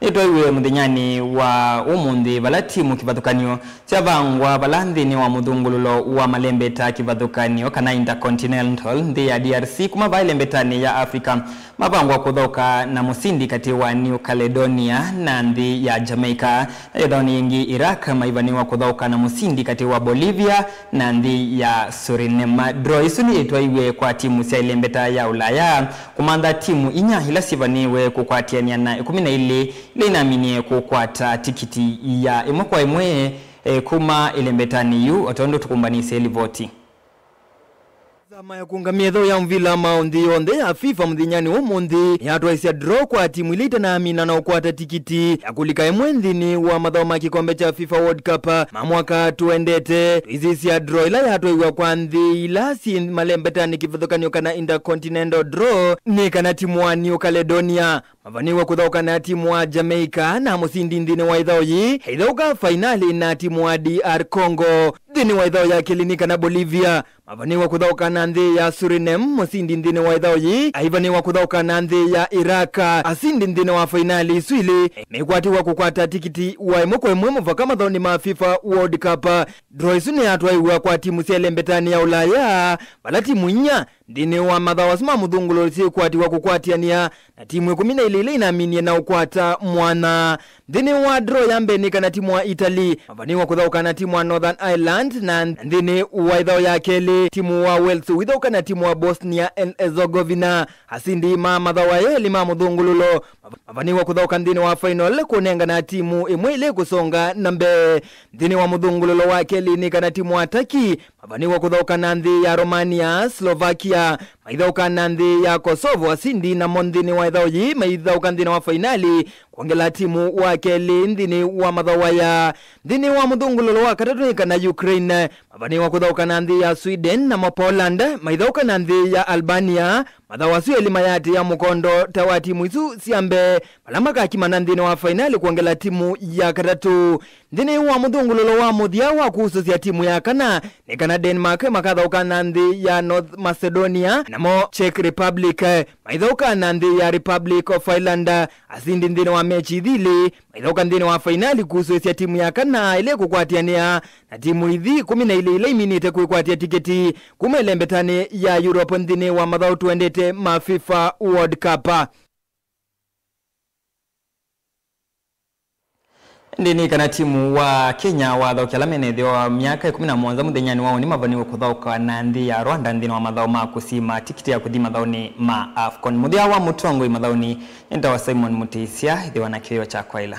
nĩtwaiwe mũthenyanĩ wa ũmũnthĩ, vala timu kĩvathũkany'o syavangwa vala nthĩnĩ wa mũthyũngũlũlo wa malembeta kĩvathũkany'o kana Intercontinental nthĩ ya D R C kuma vaa ĩlembetanĩ ya Africa mavangwa kũthaũka na mũsindi katĩ wa New Caledonia na nthĩ ya Jamaica. Na ĩthaũnĩ yĩngĩ, Iraq maivanĩwa kũthaũka na mũsindi katĩ wa Bolivia na nthĩ ya Suriname. Draw ĩsu nĩyĩtwaiwe kwa timu sya ĩlembeta ya Ulaya kũmantha timu inya ila syĩvanĩwe kũkwatĩanĩa na ĩkũmi na ilĩ ila inaminie kũkwata tikiti ya ĩmwe kwa ĩmwe, eh, kuma ĩlembetanĩ yu, o tondũ tũkũmbanĩsye livoti. Nzama ya kũũngamĩa ĩthaũ ya mũvila wa maũũ nthĩ yonthe ya FIFA mũthenyanĩ wa ũmũnthĩ nĩyatwaisye draw kwa timu ila itanamina na ũkwata tikiti ya kũlika ĩmwe nthĩnĩ wa mathaũ ma kĩkombe kya FIFA World Cup ma mwaka tũendete. Tũisisya draw ĩla yatwaiw'a kwa nthĩ ila syĩ malembetanĩ kĩvathũkany'o kana intercontinental draw nĩ kana timu wa New Caledonia mavanĩwe kũthaũka na timu wa Jamaica, na mũsindi nthĩnĩ wa ĩthaũ yĩĩ aithaũka fainali na timu wa D R Congo. Nthĩnĩ wa ĩthaũ ya kelĩ nĩ kana Bolivia mavanĩwe kũthaũka na nthĩ ya Suriname, mũsindi nthĩnĩ wa ĩthaũ yĩĩ aivanĩwa kũthaũka na nthĩ ya Iraq. Asindi nthĩnĩ wa fainali isu ilĩ mekwatiwa kũkwata tikiti wa ĩmwe kwa ĩmwe mũvaka mathaũnĩ ma FIFA World Cup. Draw ĩsu nĩyatwaiw'a kwa timu sya ĩlembetanĩ ya Ulaya, vala timu inya nthĩnĩ wa mathaũ asu ma mũthũngũlũlo syĩkwatiwa kũkwatĩanĩa na timu ĩkũmi na ilĩ ila inaminie na ũkwata mwanya. Nthĩnĩ wa draw ya mbee nĩ kana timu wa Italy mavanĩwa kũthaũka na timu wa Northern Ireland, na nthĩnĩ wa ĩthao ya kelĩ timu wa Wales wĩthaũka na timu wa Bosnia and Herzegovina. Asindi ma mathaũ aya elĩ ma mũthũngũlũlo mavanĩwa kũthaũka nthĩnĩ wa final kũnengana timu ĩmwe ĩla ĩkũsonga na mbee. Nthĩnĩ wa mũthũngũlũlo wa kelĩ nĩ kana timu wa Turkey mavanĩwa kũthaũka na nthĩ ya Romania, Slovakia maithaũka na nthĩ ya Kosovo. Asindi namo nthĩnĩ wa ĩthao yĩĩ maithaũka nthĩnĩ wa fainali kwongela timu wa kelĩ nthĩnĩ wa mathaũ aya. Nthĩnĩ wa mũthũngũlũlo wa katatũ nĩ kana Ukraine mavanĩwa kũthaũka na nthĩ ya Sweden, namo Poland maithaũka na nthĩ ya Albania. Mathaũ asu elĩ mayaatĩĩa mũkondo ta wa timu isu sya mbee vala makakimana nthĩnĩ wa fainali kwongela timu ya katatũ. Nthĩnĩ wa mũthũngũlũlo wa mũthya wa kũusũsya timu ya kana nĩ kana Denmark makathaũka na nthĩ ya North Macedonia, namo Czech Republic maithaũka na nthĩ ya Republic of Ireland. Asindi nthĩnĩ wa mechi ithi ilĩ maithaũka nthĩnĩ wa fainali kũusũĩsya timu ya kana ĩla ĩkũkwatĩanĩa na timu ithi ĩkũmi na ilĩ ila iminĩte kwĩkwatĩa tiketi kuma ĩlembetanĩ ya Europe nthĩnĩ wa mathaũ tũendete ma FIFA World Cup. Ĩndĩ nĩ kana timu wa Kenya wa athaũki ala mena ĩtheo wa myaka ĩkũmi na mũonza mũthenyanĩ wa ũnĩ mavanĩwe kũthaũka na nthĩ ya Rwanda nthĩnĩ wa mathaũ ma kũsima tikiti ya kũthi mathaũnĩ ma AFCON. Mũthya wa mũtongoi mathaũnĩ nĩ ta wa Simon Mutisya, ĩthĩwa na kĩthĩo kya kwaĩla.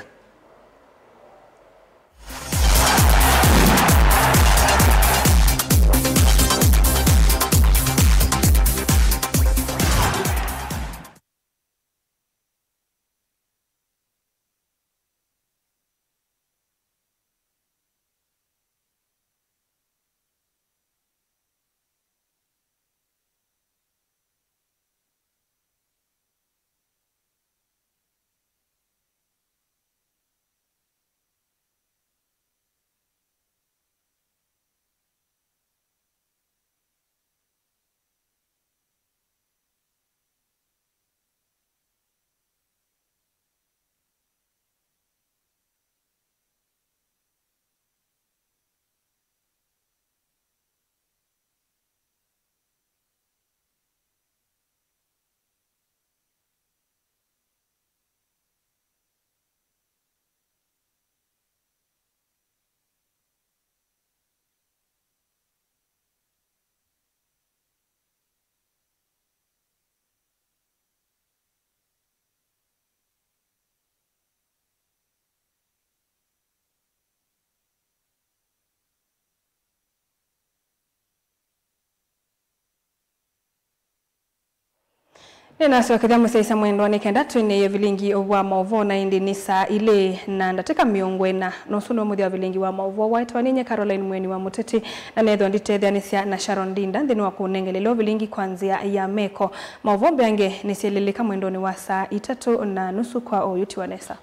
Nĩnasyokethya mũsyaĩĩsya mwendwa nĩ kenda twĩnĩĩe vilingi wa maũvoo, na ĩndĩ nĩ saa ilĩ na ndatĩka mĩongo ĩna. Na ũsu nĩwe mũthya wa vilingi wa maũvoo. Waĩtwa ninyie Caroline Mweni wa Mũteti, na neethwa nditetheanĩsya na Sharon Ndinda nthĩnĩ wa kũnengelelwa vilingi kwa nzĩa ya meko. Maũvoo mbeange nĩsyelelĩka mwendonĩ wa saa itatũ na nusu kwa oyu tiwa nesa.